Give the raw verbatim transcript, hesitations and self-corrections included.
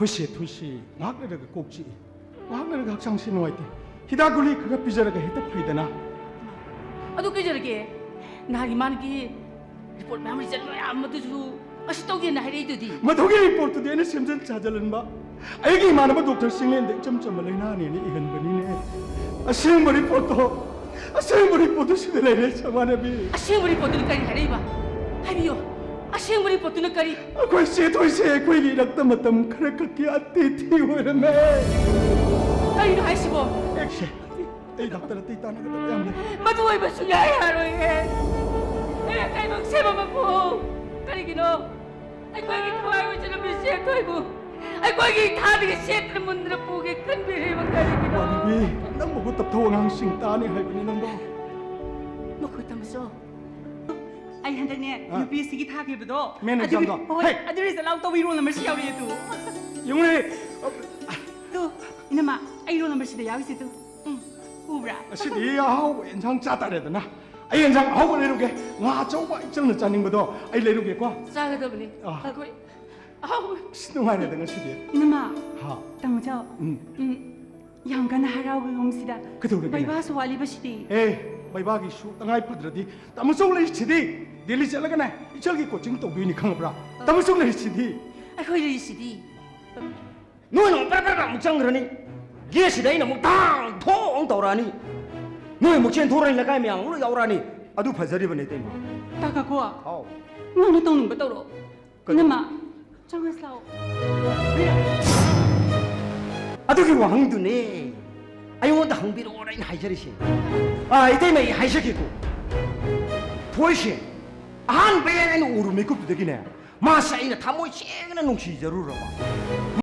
ꯑꯩꯈꯣꯏ ꯁꯦ ꯊꯣꯏꯁꯤ ꯉꯥꯏꯍꯥꯛ ꯂꯩꯔꯒ ꯀꯣꯛ ꯆꯤꯛꯏ, ꯉꯥꯏꯍꯥꯛ ꯂꯩꯔꯒ ꯍꯛꯆꯥꯡꯁꯤ ꯅꯨꯡꯉꯥꯏꯇꯦ꯫ ꯍꯤꯗꯥꯛ ꯒꯨꯂꯤ ꯈꯔ ꯄꯤꯖꯔꯒ ꯍꯦꯛꯇ ꯐꯩꯗꯅ꯫ ꯑꯗꯨ ꯀꯩꯗꯧꯔꯒꯦ? ꯅꯍꯥꯟꯒꯤ ꯃꯥꯒꯤ ꯔꯤꯄꯣꯔꯠ ꯃꯌꯥꯝ, ꯔꯤꯖꯜ ꯃꯌꯥꯝ ꯑꯗꯨꯁꯨ ꯑꯁꯤ ꯇꯧꯗꯦꯅ ꯍꯥꯏꯔꯛꯏꯗꯨꯗꯤ꯫ ꯃꯗꯨꯒꯤ ꯔꯤꯄꯣꯔꯠꯇꯨꯗꯤ ꯑꯩꯅ ꯁꯦꯝꯖꯤꯟ ꯁꯥꯖꯤꯜꯍꯟꯕ꯫ ꯑꯩꯒꯤ ꯏꯃꯥꯟꯅꯕ ꯗꯣꯛꯇꯔ ꯆꯤꯡꯂꯦꯟꯗ ꯏꯆꯝ ꯆꯝꯕ ꯂꯥꯏꯅꯥꯅꯦꯅ ꯏꯍꯟꯕꯅꯤꯅꯦ꯫ ꯑꯁꯦꯡꯕ ꯔꯤꯄꯣꯔꯠꯇꯣ, ꯑꯁꯦꯡꯕ ꯔꯤꯄꯣꯔꯠꯇꯨ ꯁꯤꯗ ꯂꯩꯔꯦ, ꯁꯃꯥꯟꯅꯕꯤ꯫ ꯑꯁꯦꯡꯕ ꯔꯤꯄꯣꯔꯠꯇꯨꯅ ꯀꯔꯤ ꯍꯥꯏꯔꯛꯏꯕ? ꯍꯥꯏꯕꯤꯌꯨ, ꯑꯁꯦꯡꯕ ꯔꯤꯄꯣꯔꯠꯇꯨꯅ ꯀꯔꯤ? ꯑꯩꯈꯣꯏ ꯆꯦ ꯊꯣꯏꯁꯦ ꯑꯩꯈꯣꯏꯒꯤ ꯏꯔꯛꯇ ꯃꯇꯝ ꯈꯔ ꯈꯛꯀꯤ ꯑꯇꯤꯊꯤ ꯑꯣꯏꯔꯝꯃꯦ꯫ ꯀꯔꯤꯅꯣ ꯍꯥꯏꯁꯤꯕꯣ? ꯑꯦ, ꯁꯦ, ꯑꯩ ꯗꯥꯛꯇꯔ ꯑꯇꯩ ꯇꯥꯟꯅꯒꯗꯕ ꯌꯥꯝ ꯂꯩ꯫ ꯃꯗꯨ ꯑꯣꯏꯕ ꯁꯨꯡꯌꯥ ꯌꯥꯔꯣꯏꯍꯦ꯫ ꯑꯦ, ꯀꯩꯅꯣ ꯁꯦꯝꯕ ꯃꯄꯨ, ꯀꯔꯤꯒꯤꯅꯣ ꯑꯩꯈꯣꯏꯒꯤ ꯊꯋꯥꯏ ꯑꯣꯏꯖꯔꯕꯤ ꯆꯦ ꯊꯣꯏꯕꯨ ꯑꯩꯈꯣꯏꯒꯤ ꯏꯊꯥꯗꯒꯤ ꯁꯦꯠꯇꯅ ꯃꯨꯟꯗꯅ ꯄꯨꯒꯦ ꯈꯟꯕꯤꯔꯤꯕ ꯀꯔꯤꯒꯤꯅꯣ? ꯏꯃꯥꯟꯅꯕꯤ, ꯅꯪ ꯃꯍꯨꯠ ꯇꯞꯊꯧ, ꯑꯉꯥꯡꯁꯤꯡ ꯇꯥꯅꯤ ꯍꯥꯏꯕꯅꯤ ꯅꯪꯕꯣ꯫ ꯃꯈꯣꯏ ꯇꯝꯃꯁꯨ꯫ ꯑꯩ ꯍꯟꯗꯛꯅꯦ ꯑ꯫ ꯌꯨ ꯄꯤ ꯑꯦꯁ ꯁꯤꯒꯤ ꯊꯥꯈꯤꯕꯗꯣ, main ꯑꯗꯨꯒꯤ, examꯗꯣ꯫ ꯍꯣꯏ, ꯍꯩ! ꯑꯗꯨ result out ꯇꯧꯕ roll number ꯁꯤ ꯌꯥꯎꯔꯛꯑꯦ ꯑꯗꯨ꯫ ꯌꯦꯡꯉꯨꯅꯦ꯫ ꯑꯗꯨ, ꯏꯅꯝꯃ, ꯑꯩ roll number ꯁꯤꯗ ꯌꯥꯎꯔꯤꯁꯦ ꯑꯗꯨ꯫ ꯎꯝ, ꯎꯕ꯭ꯔꯥ? ꯉꯁꯤꯗꯤ ꯑꯍꯥꯎꯕ ꯏꯟꯁꯥꯡ ꯆꯥ ꯇꯥꯔꯦꯗꯅ꯫ ꯑꯩ ꯏꯟꯁꯥꯡ ꯑꯍꯥꯎꯕ ꯂꯩꯔꯨꯒꯦ꯫ ꯉꯥ ꯑꯆꯧꯕ ꯏꯆꯜꯅ ꯆꯥꯅꯤꯡꯕꯗꯣ ꯑꯩ ꯂꯩꯔꯨꯒꯦꯀꯣ꯫ ꯆꯥꯒꯗꯕꯅꯤ꯫ ꯑ꯫ ꯑꯩꯈꯣꯏ ꯑꯍꯥꯎꯕ꯫ ꯑꯁ, ꯅꯨꯡꯉꯥꯏꯔꯦꯗ ꯉꯁꯤꯗꯤ꯫ ꯏꯅꯝꯃ, ꯍꯥ꯫ ꯇꯥꯃꯣ ꯆꯥꯎ꯫ ꯎꯝ꯫ ꯎꯝ, ꯌꯥꯝ ꯀꯟꯅ ꯍꯔꯥꯎꯒꯨꯝꯁꯤꯗ꯫ ꯀꯩꯗꯧꯔꯒꯦꯅꯦ? ꯕꯩꯕꯥꯁꯨ ꯋꯥꯠꯂꯤꯕꯁꯤꯗꯤ꯫ ꯑꯦ, ꯕꯩꯕꯥꯒꯤꯁꯨ ꯇꯉꯥꯏ ꯐꯗ꯭ꯔꯗꯤ ꯇꯥꯃꯣ ꯆꯧ ꯂꯩꯔꯤꯁꯤꯗꯤ꯫ ꯗꯦꯜꯂꯤ ꯆꯠꯂꯒꯅꯦ ꯏꯆꯜꯒꯤ coaching ꯇꯧꯗꯣꯏꯅꯤ, ꯈꯪꯉꯕ꯭ꯔꯥ? ꯑ꯫ ꯇꯥꯃꯣ ꯆꯧ ꯂꯩꯔꯤꯁꯤꯗꯤ꯫ ꯑꯩꯈꯣꯏ ꯂꯩꯔꯤꯁꯤꯗꯤ꯫ ꯅꯣꯏꯅ ꯑꯃꯨꯛ ꯄꯔꯞ ꯄꯔꯞ ꯑꯃꯨꯛ ꯆꯪꯈ꯭ꯔꯅꯤ꯫ ꯒꯦꯠꯁꯤꯗ ꯑꯩꯅ ꯑꯃꯨꯛ ꯊꯥꯡ ꯊꯣꯡ ꯇꯧꯔꯛꯑꯅꯤ꯫ ꯅꯣꯏ ꯑꯃꯨꯛ ꯆꯦꯟꯊꯣꯔꯛꯑꯅꯤ, ꯂꯩꯀꯥꯏ ꯃꯌꯥꯝ ꯑꯃꯨꯛ ꯂꯣꯏ ꯌꯥꯎꯔꯛꯑꯅꯤ꯫ ꯑꯗꯨ ꯐꯖꯔꯤꯕꯅꯦ, ꯏꯇꯩꯃ꯫ ꯇꯥ ꯀꯥꯀꯣ, ꯍꯥꯎ꯫ ꯅꯪꯅ ꯇꯧꯅꯤꯡꯕ ꯇꯧꯔꯣ꯫ ꯀꯩꯅꯣ? ꯏꯅꯝꯃ, ꯆꯪꯉꯁꯤ ꯂꯥꯛꯑꯣ꯫ ꯑꯗꯨꯒꯤ ꯋꯥꯍꯪꯗꯨꯅꯦ ꯑꯩꯉꯣꯟꯗ ꯍꯪꯕꯤꯔꯛꯑꯣꯅ ꯑꯩꯅ ꯍꯥꯏꯖꯔꯤꯁꯦ꯫ ꯑꯥ, ꯏꯇꯩꯃ, ꯑꯩ ꯍꯥꯏꯖꯒꯦꯀꯣ꯫ ꯊꯣꯏꯁꯦ ꯑꯍꯥꯟꯕ ꯍꯦꯛ ꯑꯩꯅ ꯎꯔꯨ ꯃꯤꯀꯨꯞꯇꯨꯗꯒꯤꯅꯦ, ꯃꯥꯁꯦ ꯑꯩꯅ ꯊꯃꯣꯏ ꯁꯦꯡꯅ ꯅꯨꯡꯁꯤꯖꯔꯨꯔꯕ꯫